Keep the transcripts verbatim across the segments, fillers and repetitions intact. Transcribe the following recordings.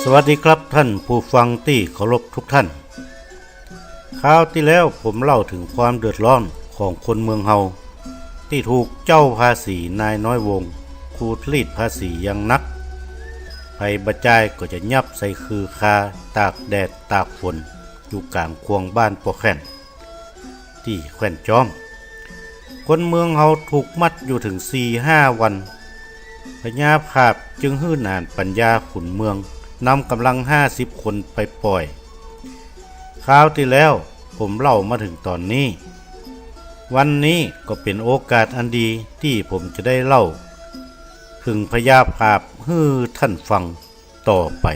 สวัสดีครับท่านผู้ฟังตี้เคารพทุกท่าน คราวตี้แล้วผมเล่าเถิงความเดือดร้อนของคนเมืองเฮา ตี้ถูกเจ้าภาษีนายน้อยวงศ์ขูดรีดภาษีอย่างหนัก ใผบ่จ่ายก็จะยับใส่ขื่อคาตากแดดตากฝน อยู่ก๋างข่วงบ้านป้อแค่น ตี้แคว่นจ๊อม คนเมืองเฮาถูกมัดอยู่เถิงสี่ห้าวัน พญาผาบจึงหื้อหนานปั๋ญญาขุนเมืองนำก๋ำลังห้าสิบคนไปป่อย คราวตี้แล้วผมเล่ามาเถิงต๋อนนี้ วันนี้ก็เป๋นโอกาสอันดีตี้ผมจะได้เล่าเถิงพญาผาบหื้อท่านฟัง ต่อไป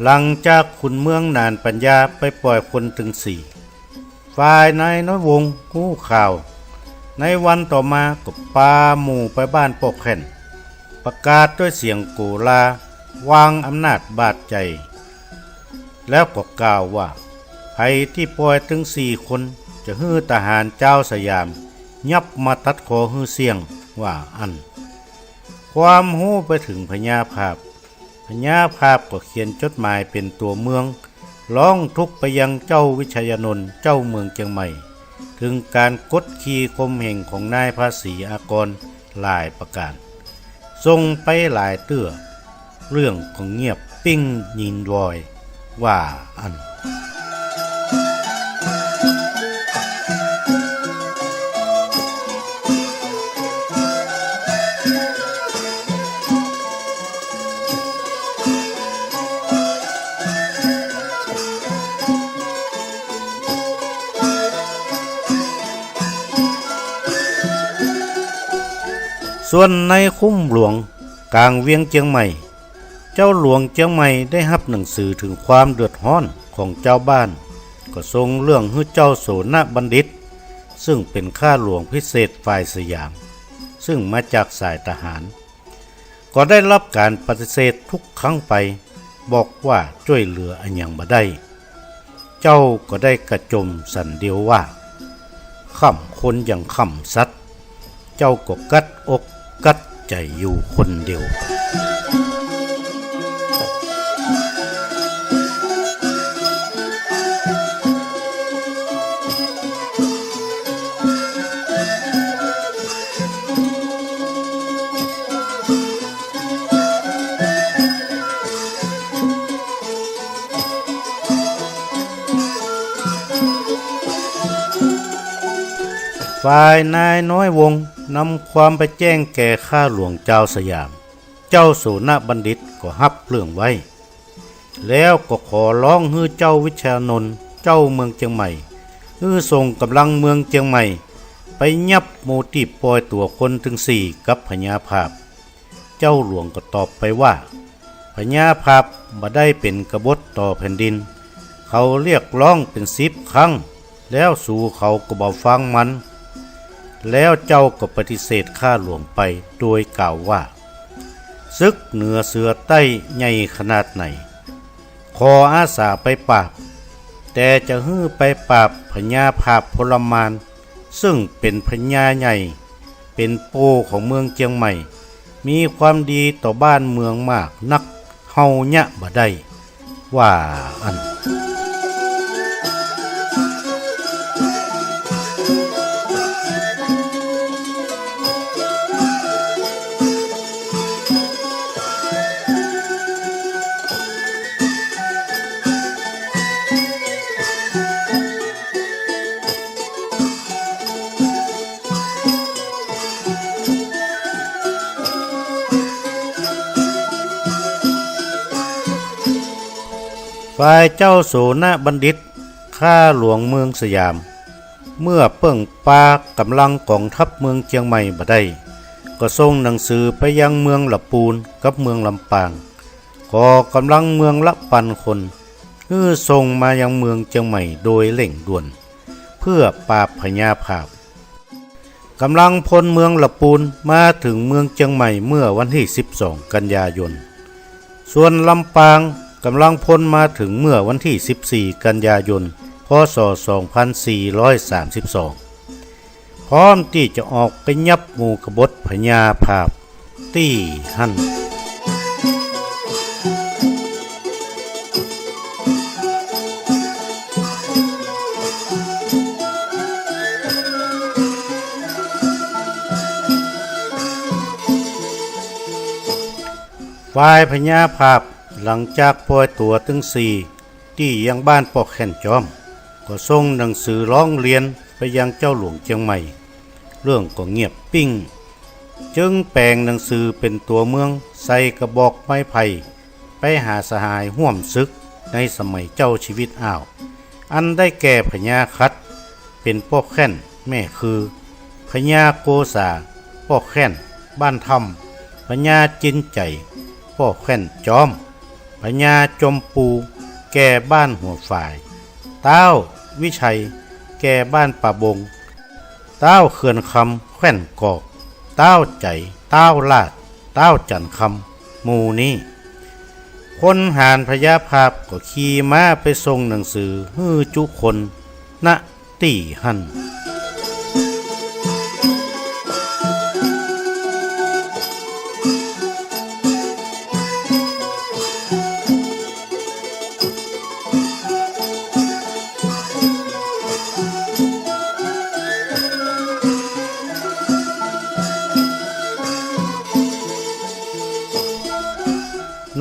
หลังจากขุนเมืองหนานปั๋ญญาไปป่อยคนตึงสี่ ฝ่ายนายน้อยวงศ์ฮู้ข่าว ในวันต่อมาก็ปาหมู่ไปบ้านป้อแค่น ประกาศด้วยเสียงโกลา วางอำนาจบาดใจ๋ แล้วก็กล่าวว่า ใผตี้ป่อยตึงสี่คน จะหื้อทหารจาวสยามยับมาตัดคอหื้อเสี้ยง ว่าอั้น ความฮู้ไปเถิงพญาผาบ พญาผาบก็เขียนจดหมายเป๋นตั๋วเมือง ร้องทุกข์ไปยังเจ้าวิชยานนท์ เจ้าเมืองเจียงใหม่ เถิงก๋านกดขี่ข่มเหงของนายภาษีอากรหลายประก๋าน ส่งไปหลายเตื้อ เรื่องก็เงียบปิ้งยินวอย ว่าอั้น ส่วนในคุ้มหลวงก๋างเวียงเจียงใหม่ เจ้าหลวงเจียงใหม่ได้ฮับหนังสือเถิงความเดือดฮ้อนของจาวบ้าน ก็ส่งเรื่องหื้อเจ้าโสณบัณฑิต ซึ่งเป๋นข้าหลวงพิเศษฝ่ายสยาม ซึ่งมาจากสายทหาร ก็ได้ฮับก๋านปฏิเสธทุกครั้งไป บอกว่าจ้วยเหลืออะหยังบ่ได้ เจ้าก็ได้กระจ่มสันเดียวว่า ค่ำคนอย่างค่ำสัตว์ เจ้าก็กั๊ดอกกั๊ดใจ๋อยู่คนเดียว ฝ่ายนายน้อยวงศ์นำความไปแจ้งแก่ข้าหลวงจาวสยาม เจ้าโสณบัณฑิตก็ฮับเรื่องไว้ แล้วก็ขอร้องหื้อเจ้าวิชยานนท์ เจ้าเมืองเจียงใหม่ หื้อส่งก๋ำลังเมืองเจียงใหม่ ไปยับหมู่ตี้ป่อยตั๋วคนตึงสี่กับพญาผาบ เจ้าหลวงก็ตอบไปว่า พญาผาบบ่ได้เป๋นกบฏต่อแผ่นดิน เขาเรียกร้องเป๋นสิบครั้ง แล้วสูเขาก็บ่ฟังมัน แล้วเจ้าก็ปฏิเสธข้าหลวงไป โดยกล่าวว่า ศึกเหนือเสือใต้ใหญ่ขนาดไหน ขออาสาไปปราบ แต่จะหื้อไปปราบพญาผาบพลมาน ซึ่งเป๋นพญาใหญ่ เป๋นปู่ของเมืองเจียงใหม่ มีความดีต่อบ้านเมืองมากนัก เฮาเยียะบ่ได้ ว่าอั้น ฝ่ายเจ้าโสณบัณฑิต ข้าหลวงเมืองสยาม เมื่อเปิ้งปาก๋ำลังก๋องทัพเมืองเจียงใหม่บ่ได้ ก็ส่งหนังสือไปยังเมืองละปูนกับเมืองลำปาง ขอก๋ำลังเมืองละปันคน หื้อส่งมายังเมืองเจียงใหม่โดยเร่งด่วน เพื่อปราบพญาผาบ ก๋ำลังพลเมืองละปูนมาเถิงเมืองเจียงใหม่เมื่อวันตี้สิบสองกันยายน ส่วนลำปางก่ำลังพ่นมาเถิงเมื่อวันตี้สิบสี่ กันยายน พ.ศ. สองพันสี่ร้อยสามสิบสอง พร้อมตี้จะออกไปยับหมู่กบฏพญาผาบตี้หั้น ฝ่ายพญาผาบ หลังจากป่อยตั๋วตึงสี่ตี้ยังบ้านป้อแค่นจ๊อม ก็ส่งหนังสือร้องเรียนไปยังเจ้าหลวงเจียงใหม่ เรื่องก็เงียบปิ้ง จึงแป๋งหนังสือเป๋นตั๋วเมืองใส่กระบอกไม้ไผ่ ไปหาสหายฮ่วมศึกในสมัยเจ้าชีวิตอ้าว อันได้แก่พญาขัด เป๋นป้อแค่นแม่คือ พญาโกษา ป้อแค่นบ้านถ้ำ พญาจินใจ๋ ป้อแค่นจ๊อม พญาจมปู แก่บ้านหัวฝาย ต๊าววิชัย แก่บ้านป่าบง ต๊าวเขื่อนคำ แคว่นกอก ต๊าวใจ๋ ต๊าวลาด ต๊าวจั๋นคำ หมู่นี้ พลหารพญาผาบก็ขี่ม้าไปส่งหนังสือหื้อจุคน ณ ตี้หั้น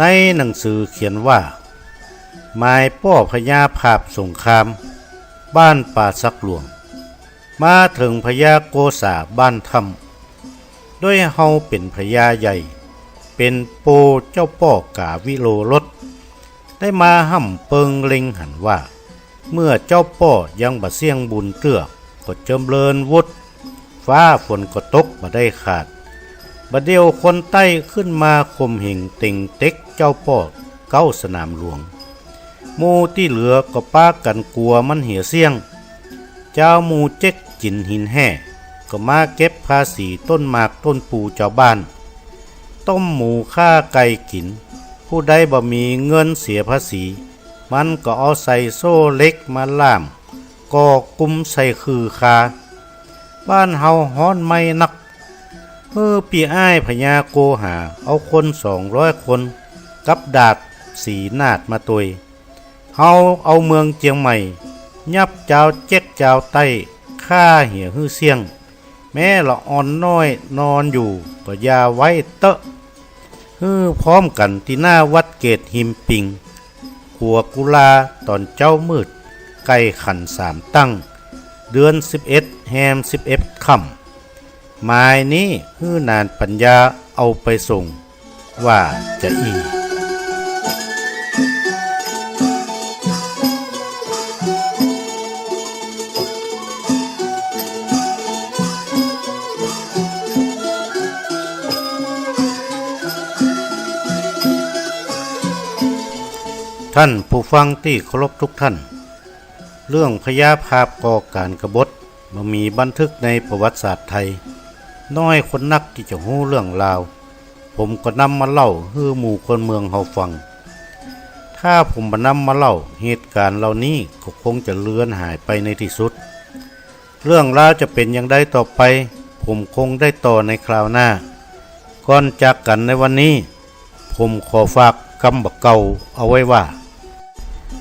ในหนังสือเขียนว่า หมายป้อพญาผาบสงคราม บ้านป่าสักหลวง มาเถิงพญาโกษาบ้านถ้ำ ด้วยเฮาเป๋นพญาใหญ่ เป๋นโปเจ้าป้อกาวิโลรส ได้มาฮ่ำเปิงเล็งหันว่า เมื่อเจ้าป้อยังบ่เสี้ยงบุญเตื้อ ก็จำเริญวุฒิ ฟ้าฝนก็ตกบ่ได้ขาด บ่าเดี่ยวคนใต้ขึ้นมาข่มเหงเต็งเต็กเจ้าป้อเก๊าสนามหลวง หมู่ตี้เหลือก็ปากั๋นกั๋วมันเหียเสี้ยง จาวหมู่เจ๊กจิ๋นหินแห่ ก็มาเก็บภาษีต้นหมากต้นปูจาวบ้าน ต้มหมูฆ่าไก่กิ๋น ผู้ใดบ่มีเงินเสียภาษี มันก็เอาใส่โซ่เหล็กมาล่าม ก่อกุมใส่ขื่อคา บ้านเฮาฮ้อนไหม้นัก หื้อปี้อ้ายพญาโกษาเอาคนสองร้อยคน กับดาบสีนาดมาตวย เฮาเอาเมืองเจียงใหม่ ยับจาวเจ๊กจาวใต้ ฆ่าเหียหื้อเสี้ยง แม้ละอ่อนน้อยนอนอยู่ก็อย่าไว้เต๊อะ หื้อพร้อมกั๋นตี้หน้าวัดเกตฮิมปิง ขัวกุลา ต๋อนเจ๊ามืด ไก่ขันสามตั้ง เดือนสิบเอ็ด แฮมสิบเอ็ดค่ำ หมายนี้หื้อหนานปั๋ญญาเอาไปส่ง ว่าจะอี้ ท่านผู้ฟังตี้เคารพทุกท่าน เรื่องพญาผาบก่อก๋านกบฏ บ่มีบันทึกในประวัติศาสตร์ไทย น้อยคนนักตี้จะฮู้เรื่องราว ผมก็นำมาเล่าหื้อหมู่คนเมืองเฮาฟัง ถ้าผมบ่นำมาเล่า เหตุก๋ารณ์เหล่านี้ก็คงจะเลือนหายไปในตี้สุด เรื่องราวจะเป๋นอย่างใดต่อไป ผมคงได้ต่อในคราวหน้า ก่อนจากกั๋นในวันนี้ ผมขอฝากกำบ่าเก่าเอาไว้ว่า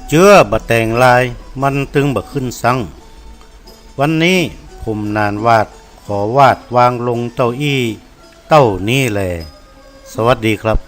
เจื้อบ่แต๋งลาย มันตึงบ่ขึ้นซั้ง วันนี้ผมหนานหวาด ขอวาดวางลงเต้าอี้ เต้านี้แล สวัสดีครับ